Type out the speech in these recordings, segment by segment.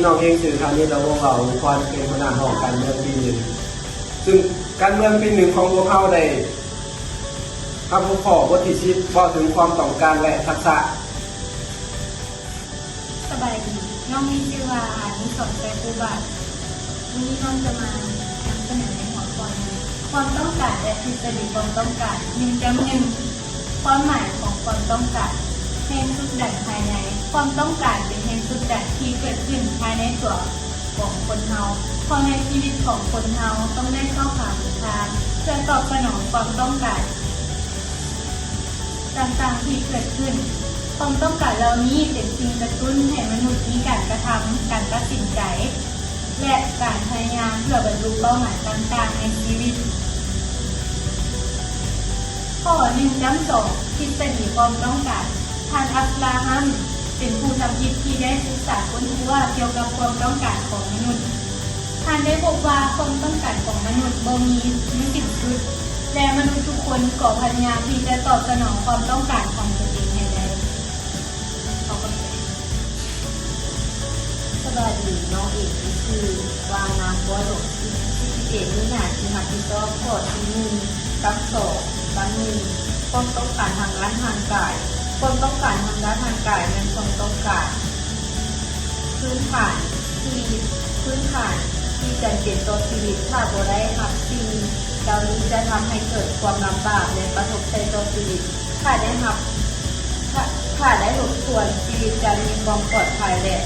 ນ້ອງເອງຊື່ ທານິດ ລະວົງຫຼໍ່ ພອນ ເປັນຫົວໜ້າຫ້ອງການເມືອງປີໜຶ່ງ ຊຶ່ງການເມືອງປີໜຶ່ງຂອງພວກເຮົາໄດ້ຮັບຫົວຂໍ້ບົດທີສິບ ເວົ້າເຖິງຄວາມຕ້ອງການ ແລະ ທັກສະ. ສະບາຍດີ, ນ້ອງມີຊື່ວ່າ ອານຸສອນ ໄຊຄູບາດ. ມື້ນີ້ນ້ອງຈະມານຳສະເໜີໃນຫົວຂໍ້ນີ້ ຄວາມຕ້ອງການ ແລະ ທິດສະດີຄວາມຕ້ອງການ ໜຶ່ງຈ້ຳໜຶ່ງ. ຄວາມໝາຍຂອງຄວາມຕ້ອງການ. ແຮງກົດດັນພາຍໃນ. ຄວາມຕ້ອງການເປັນແຮງກົດດັນທີ່ເກີດຂຶ້ນພາຍໃນຕົວຂອງຄົນເຮົາ, ເພາະໃນຊີວິດຂອງຄົນເຮົາຕ້ອງໄດ້ຊອກຫາຫົນທາງເພື່ອຕອບສະໜອງຄວາມຕ້ອງການຕ່າງໆທີ່ເກີດຂຶ້ນ. ຄວາມຕ້ອງການເຫຼົ່ານີ້ເປັນສິ່ງກະຕຸ້ນໃຫ້ມະນຸດມີການກະທຳ, ການຕັດສິນໃຈ ແລະ ການພະຍາຍາມເພື່ອບັນລຸເປົ້າໝາຍຕ່າງໆໃນຊີວິດ. ຂໍ້ໜຶ່ງຈ້ຳສອງ ທິດສະດີຄວາມຕ້ອງການ. ທ່ານ ອັບຣາຮາມ ເປັນຜູ້ທຳອິດທີ່ໄດ້ສຶກສາຄົ້ນຄວ້າກ່ຽວກັບຄວາມຕ້ອງການຂອງມະນຸດ. ທ່ານໄດ້ພົບວ່າຄວາມຕ້ອງການຂອງມະນຸດບໍ່ມີທີ່ສິ້ນສຸດ ແລະ ມະນຸດທຸກຄົນກໍພະຍາຍາມທີ່ຈະຕອບສະໜອງຄວາມຕ້ອງການຂອງຕົນເອງໃຫ້ໄດ້. ຂໍຂອບໃຈ. ສະບາຍດີ, ນ້ອງເອງມີຊື່ວ່າ ນາງ ບົວຫຼວງ ສິດທິເດດ ມີໜ້າທີ່ຮັບຜິດຊອບ. ຂໍ້ທີໜຶ່ງຈ້ຳສອງຈ້ຳໜຶ່ງ ຄວາມຕ້ອງການທາງດ້ານຮ່າງກາຍ. ຄວາມຕ້ອງການທາງດ້ານຮ່າງກາຍແມ່ນຄວາມຕ້ອງການພື້ນຖານທີ່ ພື້ນຖານທີ່ຈຳເປັນຕໍ່ຊີວິດ. ຖ້າບໍ່ໄດ້ຮັບສິ່ງເຫຼົ່ານີ້ ຈະທຳໃຫ້ເກີດຄວາມລຳບາກ ແລະ ກະທົບໃສ່ຕໍ່ຊີວິດ. ຖ້າໄດ້ຮັບ ຖ້າ ຖ້າໄດ້ທົບທວນ, ຊີວິດຈະມີຄວາມປອດໄພ ແລະ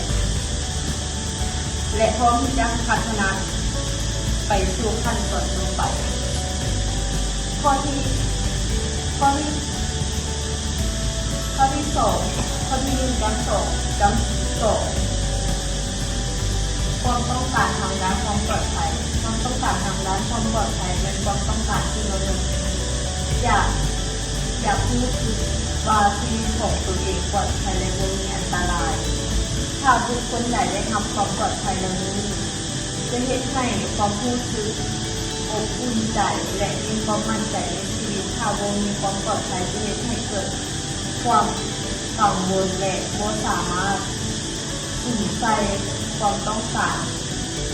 ແລະ ພ້ອມທີ່ຈະພັດທະນາໄປສູ່ຂັ້ນຕອນຕໍ່ໄປ. ຂໍ້ທີ ຂໍ້ທີ ຂໍ້ທີສອງ ຂໍ້ທີໜຶ່ງຈ້ຳສອງຈ້ຳສອງ ຄວາມຕ້ອງການທາງດ້ານຄວາມປອດໄພ. ຄວາມຕ້ອງການທາງດ້ານຄວາມປອດໄພແມ່ນຄວາມຕ້ອງການທີ່ມະນຸດຢາກ ຢາກຮູ້ສຶກວ່າຊີວິດຂອງຕົນເອງປອດໄພ ແລະ ບໍ່ມີອັນຕະລາຍ. ຖ້າບຸກຄົນໃດໄດ້ຮັບຄວາມປອດໄພເຫຼົ່ານີ້ ຈະເຮັດໃຫ້ຄວາມຮູ້ສຶກອົບອຸ່ນໃຈ ແລະ ມີຄວາມໝັ້ນໃຈໃນຊີວິດ. ຖ້າບໍ່ມີຄວາມປອດໄພ ຈະເຮັດໃຫ້ເກີດຄວາມກັງວົນ ແລະ ບໍ່ສາມາດສຸມໃສ່ຄວາມຕ້ອງການ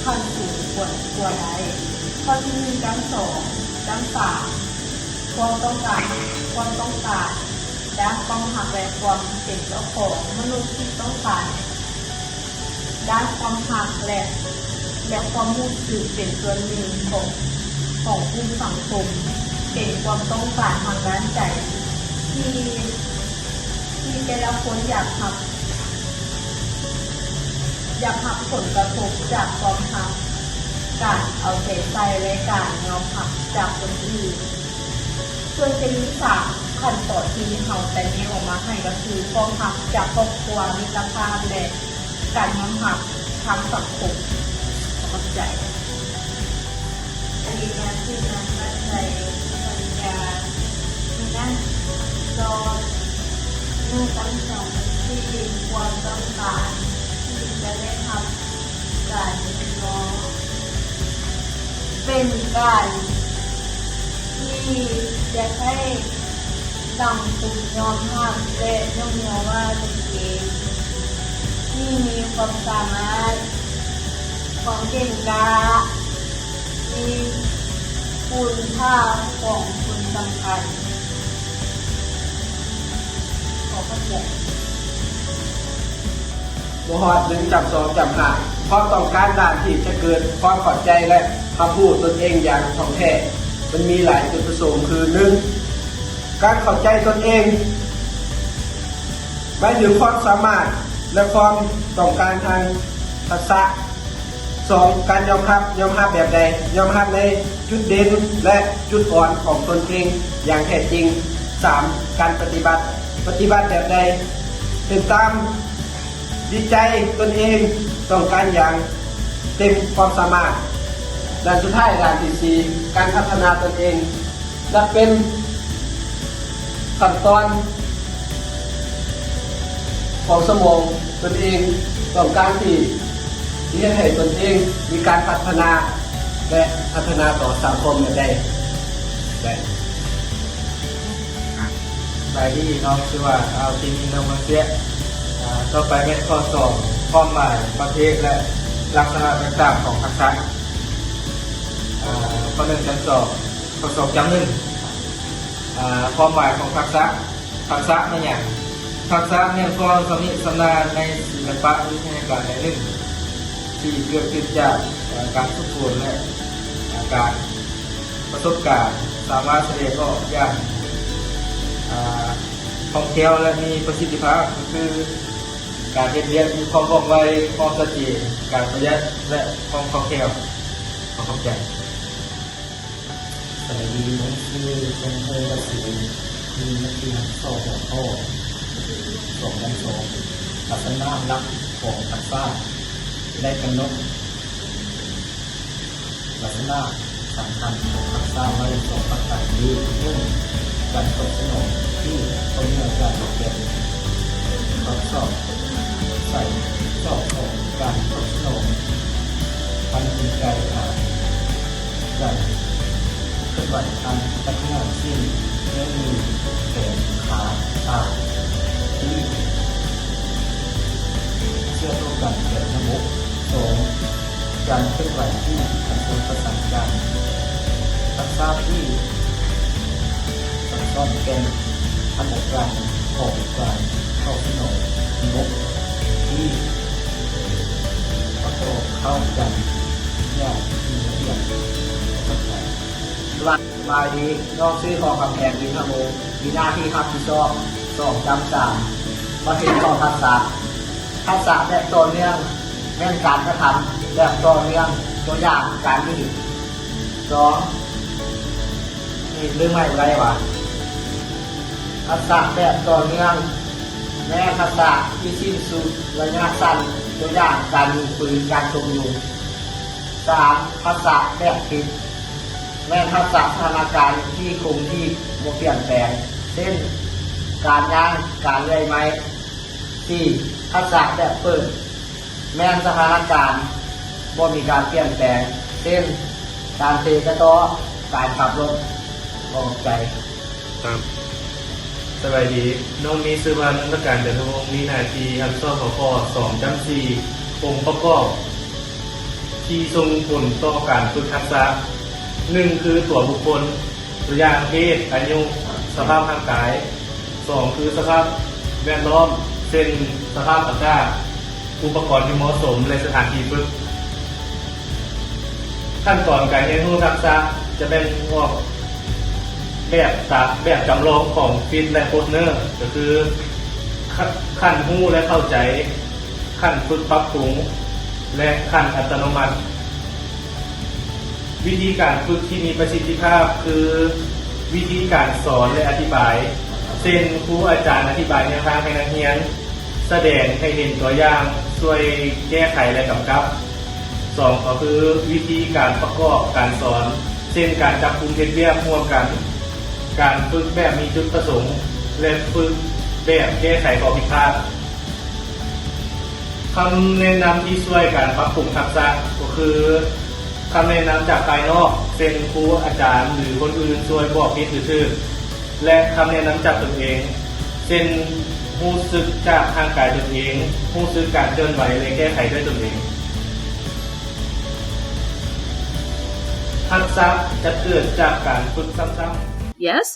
ຂັ້ນສູງກວ່າໄດ້. ຂໍ້ທີໜຶ່ງຈ້ຳສອງຈ້ຳສາມ ຄວາມຕ້ອງການ ຄວາມຕ້ອງການດ້ານຄວາມຮັກ ແລະ ຄວາມເປັນເຈົ້າຂອງ. ມະນຸດທີ່ຕ້ອງການດ້ານຄວາມຮັກ ແລະ ແລະ ຄວາມຮູ້ສຶກເປັນສ່ວນໜຶ່ງຂອງ ຂອງກຸ່ມສັງຄົມ ເປັນຄວາມຕ້ອງການທາງດ້ານໃຈທີ່ ທີ່ແຕ່ລະຄົນຢາກຮັບ ຢາກຮັບຜົນກະທົບຈາກຄວາມຮັກ, ການເອົາໃຈໃສ່ ແລະ ການຍອມຮັບຈາກຄົນອື່ນ. ສ່ວນຈະມີສາມຂັ້ນຕອນທີ່ເຮົາໄຕ່ແຍກອອກມາໃຫ້ ກໍຄືຄວາມຮັກຈາກຄອບຄົວ, ມິດຕະພາບ ແລະ ການຍອມຮັບທາງສັງຄົມ. ຂອບໃຈ. ອັນນີ້ກໍຄືການຕັດໃຈສັນຍາ ມີໜ້າຈອ ມີທັງສອງທີ່ຄວາມຕ້ອງການທີ່ຈະໄດ້ຮັບການເປັນການທີ່ຢາກໃຫ້ສັງຄົມຍອມຮັບ ແລະ ຍົກຍ້ອງວ່າຕົນເອງນີ້ມີຄວາມສາມາດ, ຄວາມເກັ່ງກ້າ, ມີຄຸນຄ່າຂອງຄົນສຳຄັນ. ຂໍຂອບໃຈ. ບໍ່ຮອດໜຶ່ງຈ້ຳສອງຈ້ຳຫ້າ ຄວາມຕ້ອງການດ້ານທີ່ຈະເກີດຄວາມເຂົ້າໃຈ ແລະ ຮັບຮູ້ຕົນເອງຢ່າງທ່ອງແທ້ ມັນມີຫຼາຍຈຸດປະສົງ ຄື ໜຶ່ງ ການເຂົ້າໃຈຕົນເອງ ໝາຍເຖິງຄວາມສາມາດ ແລະ ຄວາມຕ້ອງການທາງທັກສະ. ສອງ ການຍອມຮັບ, ຍອມຮັບແບບໃດ? ຍອມຮັບໃນຈຸດເດັ່ນ ແລະ ຈຸດອ່ອນຂອງຕົນເອງຢ່າງແທ້ຈິງ. ສາມ ການປະຕິບັດ, ປະຕິບັດແບບໃດ? ເຮັດຕາມທີ່ໃຈຕົນເອງຕ້ອງການຢ່າງເຕັມຄວາມສາມາດ. ແລະ ສຸດທ້າຍ ດ້ານທີສີ່ ການພັດທະນາຕົນເອງ. ນັບເປັນຂັ້ນຕອນຂອງສະໝອງຕົນເອງ ຕ້ອງການທີ່ ທີ່ເຮັດໃຫ້ຕົນເອງມີການພັດທະນາ ແລະ ພັດທະນາຕໍ່ສັງຄົມແບບໃດ. ສະບາຍດີ, ນ້ອງຊື່ວ່າ ອາວ ເຄມີ ນ້ອງມາເຊຍ. ອາ ຕໍ່ໄປແມ່ນຂໍ້ສອງ ຄວາມໝາຍປະເພດ ແລະ ລັກສະນະຕ່າງໆຂອງທັກສະ. ອາ ຂໍ້ໜຶ່ງ ຈຳສອງ. ຂໍ້ສອງ ຈຳໜຶ່ງ. ອາ ຄວາມໝາຍຂອງທັກສະ. ທັກສະແມ່ນຫຍັງ? ທັກສະແມ່ນຄວາມຊຳນິຊຳນານໃນສິລະປະວິທະຍາການຢ່າງໜຶ່ງ ທີ່ເກີດຂຶ້ນຈາກ ເອີ ການຝຶກຝົນ ແລະ ການປະສົບການ ສາມາດສະແດງອອກຢ່າງ ອາ ຄ່ອງແຄ້ວ ແລະ ມີປະສິດທິພາບ ກໍຄືການເຮັດວຽກມີຄວາມວ່ອງໄວ, ຄວາມຊັດເຈນ, ການປະຢັດ ແລະ ຄວາມຄ່ອງແຄ້ວ. ຂໍຂອບໃຈ. ສະບາຍດີ, ນ້ອງຊື່ ຄົງເຮີ ວັດສີ, ມີນັກຮຽນ ສອ ຫົວຂໍ້ ສອງ ສອງ ລັກສະນະຫຼັກຂອງທັກສະ ໄດ້ກຳນົດ ລັກສະນະສຳຄັນຂອງທັກສະໄວ້ສອງປະການຄື ໜຶ່ງ ການຕອບສະໜອງທີ່ຕໍ່ເນື່ອງຈາກແບບ ສອງ ໃສ່ຊອກຂອງການຕອບສະໜອງ ອັນເປັນໄກອາດ ການເຄື່ອນໄຫວອັນຕັດໜ້າ ເຊັ່ນ ແນວມື, ແຂນ, ຂາ, ຕາ, ລີ້ ເຊື່ອມຕໍ່ກັນແບບລະບົບ. ສອງ ການເຄື່ອນໄຫວທີ່ກະທົບປະສານກັນ. ທັກສະທີ່ຊັບຊ້ອນແກ່ນ ພັນອາການຂອງການຕອບສະໜອງລະບົບທີ່ປະກອບເຂົ້າກັນຢ່າງມີລະບຽບ. ສະບາຍດີ, ນ້ອງຊື່ ທອງຄຳແພງ ອິນທະວົງ, ມີໜ້າທີ່ຮັບຜິດຊອບ ສອງ ຈຳ ສາມ ປະເພດຂອງທັກສະ. ທັກສະແບບຕໍ່ເນື່ອງ ແມ່ນການກະທຳແບບຕໍ່ເນື່ອງ, ຕົວຢ່າງ ການດີດ. ສອງ ນີ້ລືມໃໝ່ບໍ່ໄດ້ຫວາ? ທັກສະແບບຕໍ່ເນື່ອງ ແມ່ນທັກສະທີ່ສິ້ນສຸດໄລຍະສັ້ນ, ຕົວຢ່າງ ການຍິງປືນ, ການຊົກຍຸງ. ສາມ ທັກສະແບບຕິດ ແມ່ນທັກສະສະຖານະການທີ່ຄົງທີ່ບໍ່ປ່ຽນແປງ ເຊັ່ນ ການຍ່າງ, ການເລື່ອຍໄມ້. ສີ່ ທັກສະແບບເປີດ ແມ່ນສະຖານະການບໍ່ມີການປ່ຽນແປງ ເຊັ່ນ ການເທກະຕໍ້, ການຂັບລົດ. ຂອບໃຈ. ສະບາຍດີ, ນ້ອງມີຊື່ວ່າ ນນທະການ ຈັນທະວົງ, ມີໜ້າທີ່ຮັບຜິດຊອບຫົວຂໍ້ ສອງ ຈຳ ສີ່ ອົງປະກອບທີ່ສົ່ງຜົນຕໍ່ການຝຶກທັກສະ. ໜຶ່ງ ຄືຕົວບຸກຄົນ, ຕົວຢ່າງ ເພດ, ອາຍຸ, ສະພາບຮ່າງກາຍ. ສອງ ຄືສະພາບແວດລ້ອມ ເຊັ່ນ ສະພາບອາກາດ, ອຸປະກອນທີ່ເໝາະສົມ ແລະ ສະຖານທີ່ຝຶກ. ຂັ້ນຕອນການຮຽນຮູ້ທັກສະຈະແບ່ງອອກແບບຕາ ແບບຈຳລອງຂອງ FIT ແລະ POSNER ກໍຄື ຂັ້ນ ຂັ້ນຮູ້ ແລະ ເຂົ້າໃຈ, ຂັ້ນຝຶກປັບປຸງ ແລະ ຂັ້ນອັດຕະໂນມັດ. ວິທີການຝຶກທີ່ມີປະສິດທິພາບຄືວິທີການສອນ ແລະ ອະທິບາຍ, ເຊັ່ນ ຄູອາຈານອະທິບາຍແນວທາງໃຫ້ນັກຮຽນ, ສະແດງໃຫ້ເຫັນຕົວຢ່າງ, ຊ່ວຍແກ້ໄຂ ແລະ ກຳກັບ. ສອງ ກໍຄືວິທີການປະກອບການສອນ, ເຊັ່ນ ການຈັບກຸ່ມເຮັດວຽກຮ່ວມກັນ, ການຝຶກແບບມີຈຸດປະສົງ ແລະ ຝຶກແບບແກ້ໄຂຂໍ້ຜິດພາດ. ຄຳແນະນຳທີ່ຊ່ວຍການປັບປຸງທັກສະ ກໍຄືຄຳແນະນຳຈາກພາຍນອກ ເຊັ່ນ ຄູອາຈານ ຫຼື ຄົນອື່ນຊ່ວຍບອກຜິດ ຫຼື ຖືກ ແລະ ຄຳແນະນຳຈາກຕົນເອງ ເຊັ່ນ ຮູ້ສຶກຈາກຮ່າງກາຍຕົນເອງ, ຮູ້ສຶກການເຄື່ອນໄຫວ ແລະ ແກ້ໄຂດ້ວຍຕົນເອງ. ທັກສະຈະເກີດຈາກການຝຶກຊ້ຳໆ. Yes.